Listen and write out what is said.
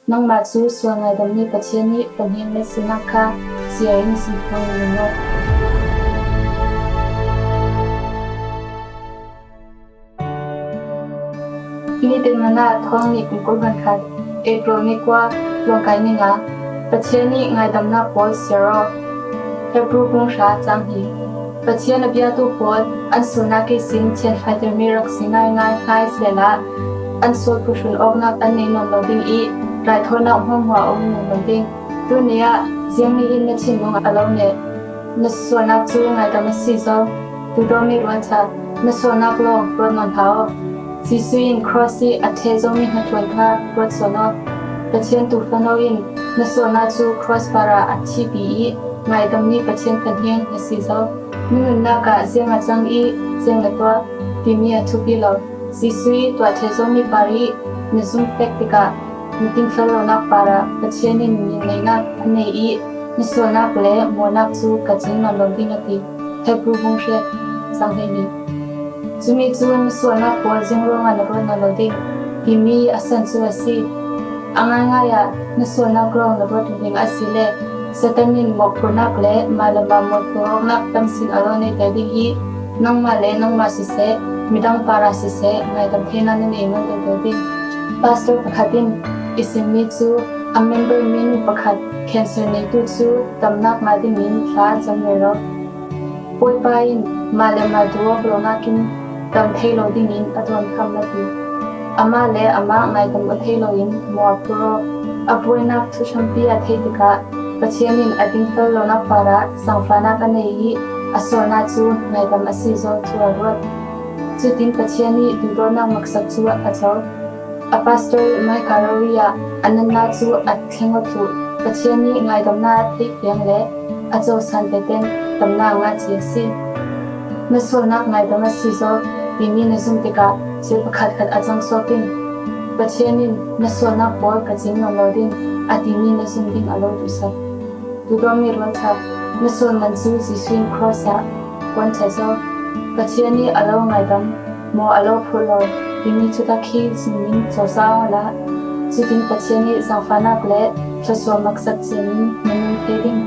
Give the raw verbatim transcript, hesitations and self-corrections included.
Nangmah cu sual ngaidam nih Pathian nih pahniang na sinak kha cia in sim kho in um law. Nitin Manna thawng nih kum kul hlan khat, April ni kua, Lawngkai ni nga. Pathian nih ngaidamnak pawl siar aw. Hebru bung hra cang hnih. Pathian a biatu pawl an sualnak ihsin thianfaitermi rak si ngaingai hna sehla, an sual phuhrun awknak an nei nawn lo ding i raithawinak hmuahhmuah a um nawn lo ding. Tuni ah ziangmi in na thinlung a lo neh. Na sualnak cu ngaidam a si zo. Duhdawtmi rualṭha, na sualnak lawng ruat nawn hlah aw. Jesuh in cross i a ṭheh zomi hnaṭuan kha ruat sawn aw. Pathian tuufano in na sualnak cu cross parah a thihpi i ngaidammi Pathian pahniang na si zo. Na nunnak ah ziang a cang i ziang na tuah timi a thupi lo. Jesuh i tuah ṭheh zomi par i na zum fek tikah na tingfel lonak parah Pathian in min ngeihnak a nei i na sualnak le mawhnak cu ka cing nawn lo ding a ti. Hebru bung hriat cang hleihnih. Cumi cu na sualnak pawl ziang ruangah na ruat nawn lo ding timi a san cu a si. A ngaingai ah na sualnak lawng na ruat ding a si le Satan in mawhphurhnak le mah le mah mawhphurh awknak tam sin a lo nei ding i nangmah le nangmah siseh, midang parah siseh, ngaidam theinak na nei nawn deuhdeuh ding. Pastor pakhat in i simmi cu a member minu pakhat cancer neitu cu damnak ngah dingin thla a cam rero. Bawipa in mah le mah duh awk lonak in dam thei lo dingin a dawnkam a ti. Amah le amah ngaidam aw thei loin maw a phur aw. A buainak thuhrampi a theih tikah Pathian in a dingfel lonak parah zangfahnak a nei i a sualnak cu ngaidam a si zaw thu a ruat. Cutin Pathian nih duhdawtnak maksak cu a co. A pastor i Micah rori ah a natna cu a thleng aw thluh. Pathian nih ngaidamnak a theih fiang le a cosan teten damnak a ngah ci a si. Na sualnak ngaidam a si zaw timi na zumh tikah thil pakhatkhat a cang suak in Pathian in na sualnak pawl ka cing nawn lo ding a timi na zumh ding a lo duhsak. Duhdawtmi rualṭha, na sual man cu Jesuh in cross ah puan ṭheh zo. Pathian nih a lo ngaidam maw a lo phurh lo timi thutak hi zumh in cawhsa aw hlah. Cutin Pathian nih zangfahnak le thluasuah maksak cem in na nung thei ding.